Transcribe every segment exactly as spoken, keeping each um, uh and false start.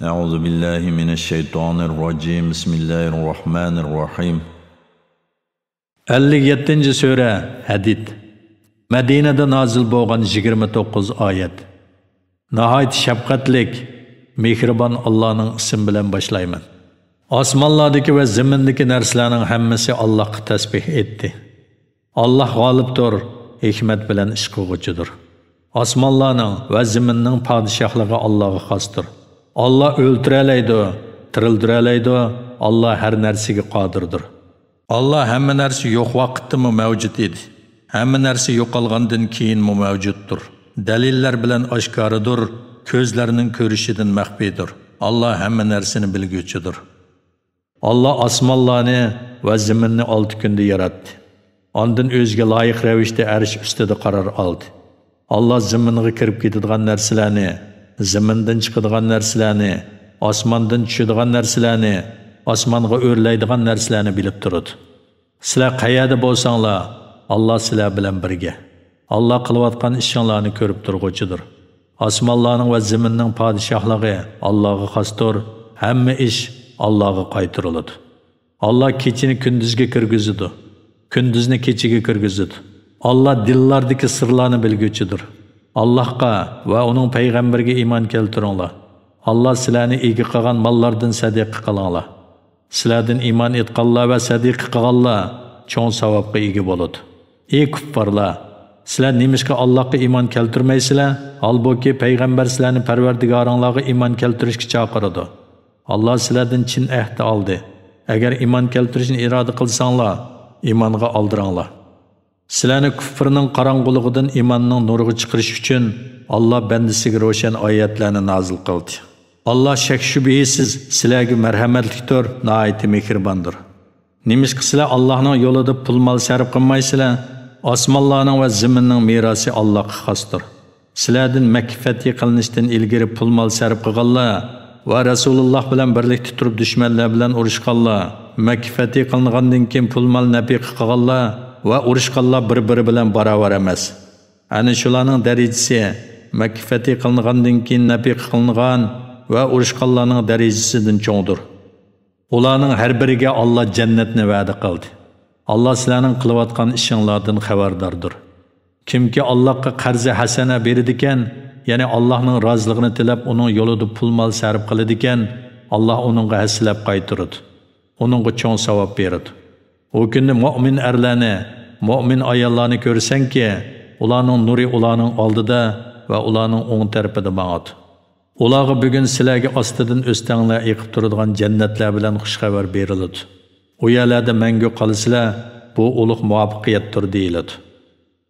أعوذ بالله من الشيطان الرجيم. بسم الله الرحمن الرحيم. ئەللىك يەتتىنچى سۈرە، ھەدىد. مەدىنىدە نازىل بولغان يىگىرمە توققۇز ئايەت. ناھايىتى شەپقەتلىك، مېھرىبان ئاللانىڭ ئىسمى بىلەن باشلايمەن. ئاسمانلاردىكى ۋە زېمىندىكى نەرسىلەرنىڭ ھەممىسى ئاللاھقا تەسبىھ ئېيتتى. ئاللاھ غالىبتۇر، ھېكمەت بىلەن ئىش قىلغۇچىدۇر. ئاسمانلارنىڭ ۋە زېمىننىڭ پادىشاھلىقى ئاللاھقا خاستۇر. ئاللاھ ئۆلتۈرەلەيدۇ، تىرىلدۈرەلەيدۇ، ئاللاھ ھەر نەرسىگە قادىردۇر. ئاللاھ ھەممە نەرسە يوق ۋاقىتتىمۇ مەۋجۇت ئىدى. ھەممە نەرسە يوقالغاندىن كېيىنمۇ مەۋجۇتتۇر. دەلىللەر بىلەن ئاشكارىدۇر، كۆزلەرنىڭ كۆرۈشىدىن مەخپىيدۇر. ئاللاھ ھەممە نەرسىنى بىلگۈچىدۇر. ئاللاھ ئاسمانلارنى ۋە زېمىننى ئالتە كۈندە ياراتتى. ئاندىن ئۆزىگە لايىق رەۋىشتە ئەرش ئۈستىدە قارار ئالدى. ئاللاھ زېمىنغا كىرىپ كېتىدىغان نەرسىلەرنى، زېمىندىن چىقىدىغان نەرسىلەرنى، ئاسماندىن چۈشىدىغان نەرسىلەرنى، ئاسمانغا ئۆرلەيدىغان نەرسىلەرنى بىلىپ تۇرىدۇ. سىلەر قەيەردە بولساڭلار، ئاللاھ سىلەر بىلەن بىرگە. ئاللاھ قىلىۋاتقان ئىشىڭلارنى كۆرۈپ تۇرغۇچىدۇر. ئاسمانلارنىڭ ۋە زېمىننىڭ پادىشاھلىقى ئاللاھقا خاستۇر، ھەممە ئىش ئاللاھقا قايتۇرۇلىدۇ. ئاللاھ كېچىنى كۈندۈزگە كىرگۈزىدۇ، كۈندۈزنى كېچىگە كىرگۈزىدۇ. ئاللاھ دىللاردىكى سىرلارنى بىلگۈچىدۇر. ئاللاھقا ۋە ئۇنىڭ پەيغەمبىرىگە ئىمان كەلتۈرۈڭلار. ئاللاھ سىلەرنى ئىگە قىلغان ماللاردىن سەدىقە قىلىڭلار. سىلەردىن ئىمان ئېيتقانلار ۋە سەدىقە قىلغانلار چوڭ ساۋابقا ئىگە بولىدۇ. ئى كۇپپارلار! سىلەر نېمىشقا ئاللاھقا ئىمان كەلتۈرمەيسىلەر؟ ھالبۇكى، پەيغەمبەر سىلەرنى پەرۋەردىگارىڭلارغا ئىمان كەلتۈرۈشكە چاقىرىدۇ. ئاللاھ سىلەردىن چىن ئەھدى ئالدى. ئەگەر ئىمان كەلتۈرۈشنى ئىرادە قىلساڭلار، ئىمانغا ئالدىراڭلار. سىلەرنى كۇفرنىڭ قاراڭغۇلۇقىدىن ئىماننىڭ نۇرىغا چىقىرىش ئۈچۈن، ئاللاھ بەندىسىگە روشەن ئايەتلەرنى نازىل قىلدى. ئاللاھ شەك-شۈبھىسىز سىلەرگە مەرھەمەتلىكتۇر، ناھايىتى مېھرىباندۇر. نېمىشقا سىلەر ئاللاھنىڭ يولىدا پۇل-مال سەرپ قىلمايسىلەر؟ ئاسمانلارنىڭ ۋە زېمىننىڭ مىراسى ئاللاھقا خاستۇر. سىلەردىن مەككە فەتھى قىلىنىشتىن ئىلگىرى پۇل-مال سەرپ قىلغانلار ۋە رەسۇلۇللاھ بىلەن بىرلىكتە تۇرۇپ دۈشمەنلەر بىلەن ئۇرۇشقانلار، مەككە فەتھى قىلىنغاندىن كېيىن پۇل-مال نەپىقە قىلغانلار ۋە ئۇرۇشقانلار بىر-بىرى بىلەن باراۋەر ئەمەس. ئەنە شۇلارنىڭ دەرىجىسى مەككە فەتھى قىلىنغاندىن كېيىن نەپىقە قىلىنغان ۋە ئۇرۇشقانلارنىڭ دەرىجىسىدىن چوڭدۇر. ئۇلارنىڭ ھەر بىرىگە ئاللاھ جەننەتنى ۋەدە قىلدى. ئاللاھ سىلەرنىڭ قىلىۋاتقان ئىشىڭلاردىن خەۋەرداردۇر. كىمكى ئاللاھقا قەرزى ھەسەنە بېرىدىكەن، يەنى ئاللاھنىڭ رازىلىقىنى تىلەپ ئۇنىڭ يولىدا پۇل-مال سەرپ قىلىدىكەن، ئاللاھ ئۇنىڭغا ھەسسىلەپ قايتۇرىدۇ. ئۇنىڭغا چوڭ ساۋاب بېرىدۇ. ئۇ كۈندە مۆمىن ئەرلەرنى، مۆمىن ئاياللارنى كۆرىسەنكى، ئۇلارنىڭ نۇرى ئۇلارنىڭ ئالدىدا ۋە ئۇلارنىڭ ئوڭ تەرىپىدە ماڭىدۇ. ئۇلارغا بۈگۈن سىلەرگە ئاستىدىن ئۆستەڭلەر ئېقىپ تۇرىدىغان جەننەتلەر بىلەن خۇش خەۋەر بېرىلىدۇ. ئۇ يەرلەردە مەڭگۈ قالىسىلەر، بۇ ئۇلۇغ مۇۋەپپەقىيەتتۇر دېيىلىدۇ.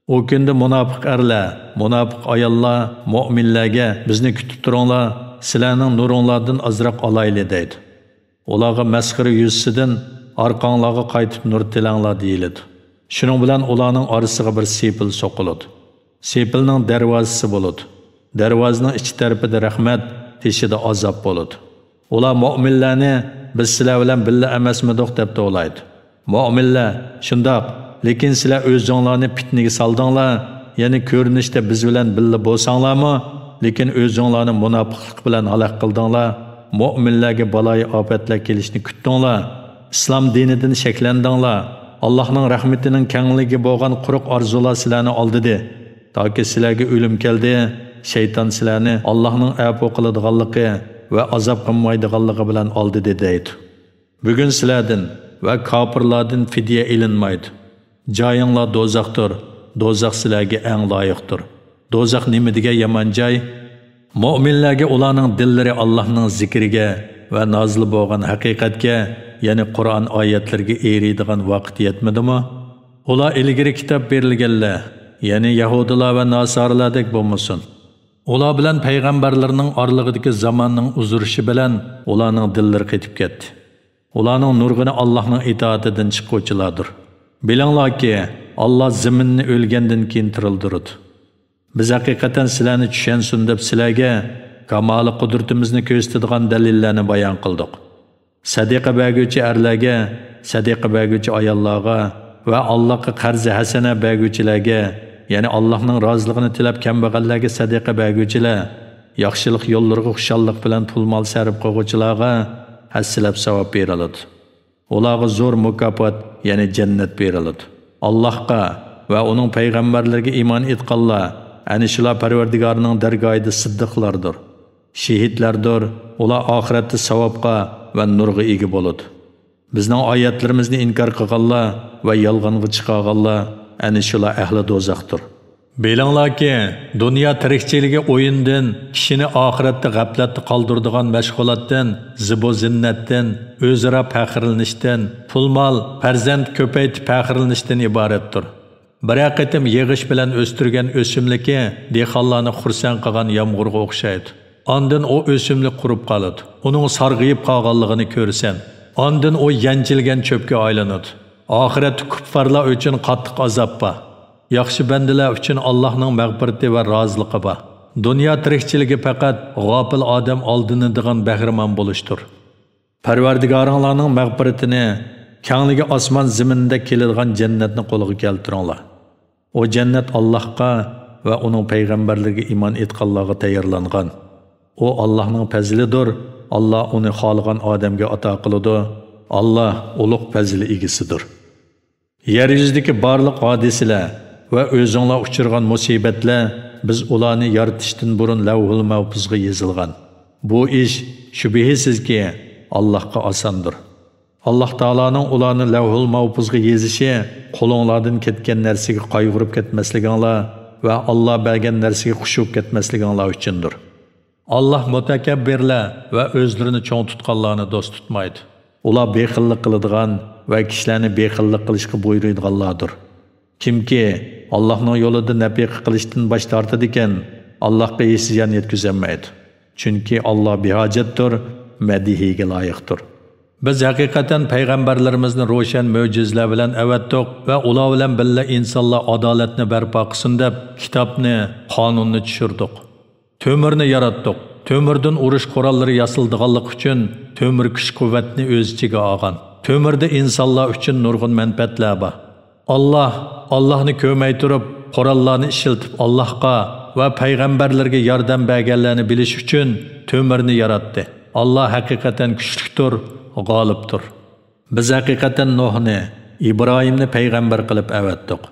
ئۇ كۈندە مۇناپىق ئەرلەر، مۇناپىق ئاياللار مۆمىنلەرگە، بىزنى كۈتۈپ تۇرۇڭلار، سىلەرنىڭ نۇرۇڭلاردىن ئازراق ئالايلى دەيدۇ. ئۇلارغا مەسخىرە يۈزىسىدىن، ئارقاڭلارغا قايتىپ نۇر تىلەڭلار دېيىلىدۇ. شۇنىڭ بىلەن ئۇلارنىڭ ئارىسىغا بىر سېپىل سوقۇلىدۇ. سېپىلنىڭ دەرۋازىسى بولىدۇ. دەرۋازىنىڭ ئىچى تەرىپىدە رەھمەت، تېشىدا ئازاب بولىدۇ. ئۇلار مۆمىنلەرنى، بىز سىلەر بىلەن بىللە ئەمەسمىدۇق دەپ توۋلايدۇ. مۆمىنلەر، شۇنداق، لېكىن سىلەر ئۆزۈڭلارنى پىتنىگە سالدىڭلار، يەنى كۆرۈنۈشتە بىز بىلەن بىللە بولساڭلارمۇ، لېكىن ئۆزۈڭلارنى مۇناپىقلىق بىلەن ھالاك قىلدىڭلار، مۆمىنلەرگە بالايىئاپەتلەر كېلىشىنى كۈتتۈڭلار، ئىسلام دىنىدىن شەكلەندىڭلار، ئاللاھنىڭ رەھمىتىنىڭ كەڭلىكى بولغان قۇرۇق ئارزۇلار سىلەرنى ئالدىدى، تاكى سىلەرگە ئۆلۈم كەلدى، شەيتان سىلەرنى ئاللاھنىڭ ئەپۇ قىلىدىغانلىقى ۋە ئازاب قىلمايدىغانلىقى بىلەن ئالدىدى دەيدۇ. بۈگۈن سىلەردىن ۋە كاپىرلاردىن فىدىيە ئېلىنمايدۇ. جايىڭلار دوزاختۇر، دوزاخ سىلەرگە ئەڭ لايىقتۇر. دوزاخ نېمە دېگەن يامان جاي! مۆمىنلەرگە ئۇلارنىڭ دىللىرى ئاللاھنىڭ زىكرىگە ۋە نازىل بولغان ھەقىقەتكە، يەنى قۇرئان ئايەتلىرىگە ئېرىيدىغان ۋاقىت يەتمىدىمۇ؟ ئۇلار ئىلگىرى كىتاب بېرىلگەنلەر، يەنى يەھۇدىيلار ۋە ناسارىلاردەك بولمىسۇن. ئۇلار بىلەن پەيغەمبەرلىرىنىڭ ئارىلىقىدىكى زاماننىڭ ئۇزىرىشى بىلەن ئۇلارنىڭ دىللىرى قېتىپ كەتتى. ئۇلارنىڭ نۇرغۇنى ئاللاھنىڭ ئىتائىتىدىن چىققۇچىلادۇر. بىلىڭلاركى، ئاللاھ زېمىننى ئۆلگەندىن كېيىن تىرىلدۈرىدۇ. بىز ھەقىقەتەن سىلەرنى چۈشەنسۇن دەپ سىلەرگە كامالى قۇدرىتىمىزنى كۆرسىتىدىغان دەلىللەرنى بايان قىلدۇق. سەدىقە بەرگۈچى ئەرلەرگە، سەدىقە بەرگۈچى ئاياللارغا ۋە ئاللاھقا قەرزى ھەسەنە بەرگۈچىلەرگە، يەنى ئاللاھنىڭ رازىلىقىنى تىلەپ كەمبەغەللەرگە سەدىقە بەرگۈچىلەر، ياخشىلىق يوللىرىغا خۇشاللىق بىلەن پۇل-مال سەرپ قىلغۇچىلارغا ھەسسىلەپ ساۋاب بېرىلىدۇ. ئۇلارغا زور مۇكاپات، يەنى جەننەت بېرىلىدۇ. ئاللاھقا ۋە ئۇنىڭ پەيغەمبەرلىرىگە ئىمان ئېيتقانلار، ئەنە شۇلار پەرۋەردىگارىنىڭ دەرگاھىدا سىددىقلاردۇر، شېھىتلەردۇر. ئۇلار ئاخىرەتتە ساۋابقا ۋە نۇرغا ئىگە بولىدۇ. بىزنىڭ ئايەتلىرىمىزنى ئىنكار قىلغانلار ۋە يالغانغا چىقارغانلار، ئەنە شۇلار ئەھلى دوزاختۇر. بىلىڭلاركى، دۇنيا تىرىكچىلىكى ئويۇندىن، كىشىنى ئاخىرەتتە غەپلەتتە قالدۇرىدىغان مەشغۇلاتتىن، زىبۇ-زىننەتتىن، ئۆزئارا پەخىرلىنىشتىن، پۇل-مال، پەرزەنت كۆپەيتىپ پەخىرلىنىشتىن ئىبارەتتۇر. بىرەر قېتىم يېغىش بىلەن ئۆستۈرگەن ئۆسۈملۈكى دېھقانلارنى خۇرسەن قىلغان يامغۇرغا ئوخشايدۇ. ئاندىن ئۇ ئۆسۈملۈك قۇرۇپ قالىدۇ. ئۇنىڭ سارغىيىپ قالغانلىقىنى كۆرىسەن. ئاندىن ئۇ يەنچىلگەن چۆپكە ئايلىنىدۇ. ئاخىرەتتە كۇپپارلار ئۈچۈن قاتتىق ئازاب بار. ياخشى بەندىلەر ئۈچۈن ئاللاھنىڭ مەغپىرىتى ۋە رازىلىقى بار. دۇنيا تىرىكچىلىكى پەقەت غاپىل ئادەم ئالدىنىدىغان بەھرىمەن بولۇشتۇر. پەرۋەردىگارىڭلارنىڭ مەغپىرىتىنى، كەڭلىكى ئاسمان زېمىندەك كېلىدىغان جەننەتنى قولغا كەلتۈرۈڭلار. ئۇ جەننەت ئاللاھقا ۋە ئۇنىڭ پەيغەمبەرلىرىگە ئىمان ئېيتقانلارغا تەييارلانغان. ئۇ ئاللاھنىڭ پەزلىدۇر، ئاللا ئۇنى خالىغان ئادەمگە ئاتا قىلىدۇ. ئاللا ئۇلۇغ پەزىل ئىگىسىدۇر. يەر يۈزىدىكى بارلىق ھادىسىلەر ۋە ئۆزۈڭلار ئۇچرىغان مۇسىبەتلەر، بىز ئۇلارنى يارىتىشتىن بۇرۇن لەۋھۇل مەھپۇزغا يېزىلغان. بۇ ئىش، شۈبھىسىزكى، ئاللاھقا ئاساندۇر. ئاللاھ تائالانىڭ ئۇلارنى لەۋھۇل مەھپۇزغا يېزىشى قولۇڭلاردىن كەتكەن نەرسىگە قايغۇرۇپ كەتمەسلىكىڭلار ۋە ئاللا بەرگەن نەرسىگە خۇشۇ كەتمەسلىكىڭلار ئۈچۈندۇر. ئاللا مۇتەكەببىرلەر ۋە ئۆزلىرىنى چوڭ تۇتقانلارنى دوست تۇتمايدۇ. ئۇلار بېخىللىق قىلىدىغان ۋە كىشىلەرنى بېخىللىق قىلىشقا بۇيرۇيدىغانلاردۇر. كىمكى ئاللاھنىڭ يولىدا نەپىقە قىلىشتىن باش تارتىدىكەن، ئاللاھقا ھېچ زىيان يەتكۈزەلمەيدۇ. چۈنكى ئاللا بىھاجەتتۇر، مەدھىيگە لايىقتۇر. بىز ھەقىقەتەن پەيغەمبەرلىرىمىزنى روشەن مۆجىزىلەر بىلەن ئەۋەتتۇق ۋە ئۇلار بىلەن بىللە ئىنسانلار ئادالەتنى بەرپا قىلسۇن دەپ كىتابنى، قانۇننى چۈشۈردۇق. تۆمۈرنى ياراتتۇق. تۆمۈردىن ئۇرۇش قوراللىرى ياسىلىدىغانلىقى ئۈچۈن تۆمۈر كۈچ-قۇۋۋەتنى ئۆز ئىچىگە ئالغان. تۆمۈردە ئىنسانلار ئۈچۈن نۇرغۇن مەنپەئەتلەر بار. ئاللا، ئاللاھنى كۆرمەي تۇرۇپ، قوراللارنى ئىشلىتىپ ئاللاھقا ۋە پەيغەمبەرلىرىگە ياردەم بەرگەنلەرنى بىلىش ئۈچۈن تۆمۈرنى ياراتتى. ئاللا ھەقىقەتەن كۈچلۈكتۇر، غالىبتۇر. بىز ھەقىقەتەن نۇھنى، ئىبراھىمنى پەيغەمبەر قىلىپ ئەۋەتتۇق.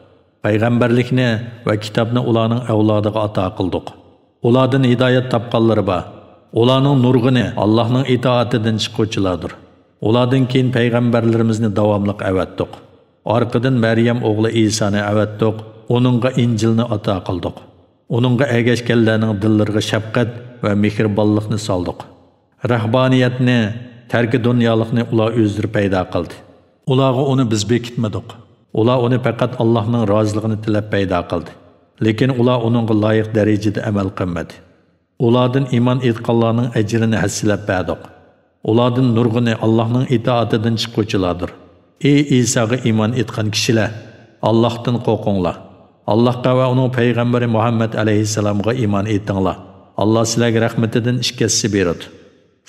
پەيغەمبەرلىكنى ۋە كىتابنى ئۇلارنىڭ ئەۋلادىغا ئاتا قىلدۇق. ئۇلاردىن ھىدايەت تاپقانلىرى بار. ئۇلارنىڭ نۇرغۇنى ئاللاھنىڭ ئىتائىتىدىن چىققۇچىلاردۇر. ئۇلاردىن كېيىن پەيغەمبەرلىرىمىزنى داۋاملىق ئەۋەتتۇق. ئارقىدىن مەريەم ئوغلى ئىسانى ئەۋەتتۇق، ئۇنىڭغا ئىنجىلنى ئاتا قىلدۇق. ئۇنىڭغا ئەگەشكەنلەرنىڭ دىللىرىغا شەپقەت ۋە مېھرىبانلىقنى سالدۇق. رەھبانىيەتنى، تەركى دۇنيالىقنى ئۇلار ئۆزلىرى پەيدا قىلدى. ئۇلارغا ئۇنى بىز بېكىتمىدۇق. ئۇلار ئۇنى پەقەت ئاللاھنىڭ رازىلىقىنى تىلەپ پەيدا قىلدى. لېكىن ئۇلار ئۇنىڭغا لايىق دەرىجىدە ئەمەل قىلمىدى. ئۇلاردىن ئىمان ئېيتقانلارنىڭ ئەجرىنى ھەسسىلەپ بەردۇق. ئۇلاردىن نۇرغۇنى ئاللاھنىڭ ئىتائىتىدىن چىققۇچىلاردۇر. ئى ئىساغا ئىمان ئېيتقان كىشىلەر! ئاللاھتىن قورقۇڭلار. ئاللاھقا ۋە ئۇنىڭ پەيغەمبىرى مۇھەممەد ئەلەيھىسسالامغا ئىمان ئېيتىڭلار. ئاللا سىلەرگە رەھمىتىدىن ئىككى ھەسسە بېرىدۇ.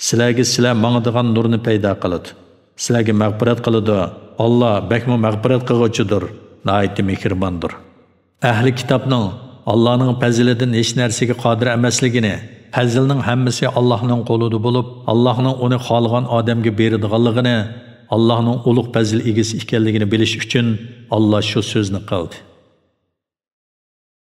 سىلەرگە سىلەر ماڭىدىغان نۇرنى پەيدا قىلىدۇ. سىلەرگە مەغپىرەت قىلىدۇ. ئاللا بەكمۇ مەغپىرەت قىلغۇچىدۇر، ناھايىتى مېھرىباندۇر. ئەھلى كىتابنىڭ ئاللانىڭ پەزلىدىن ھېچ نەرسىگە قادىر ئەمەسلىكىنى، پەزلنىڭ ھەممىسى ئاللاھنىڭ قولىدا بولۇپ، ئاللاھنىڭ ئۇنى خالىغان ئادەمگە بېرىدىغانلىقىنى، ئاللاھنىڭ ئۇلۇغ پەزىل ئىگىسى ئىكەنلىكىنى بىلىش ئۈچۈن ئاللا شۇ سۆزنى قىلدى.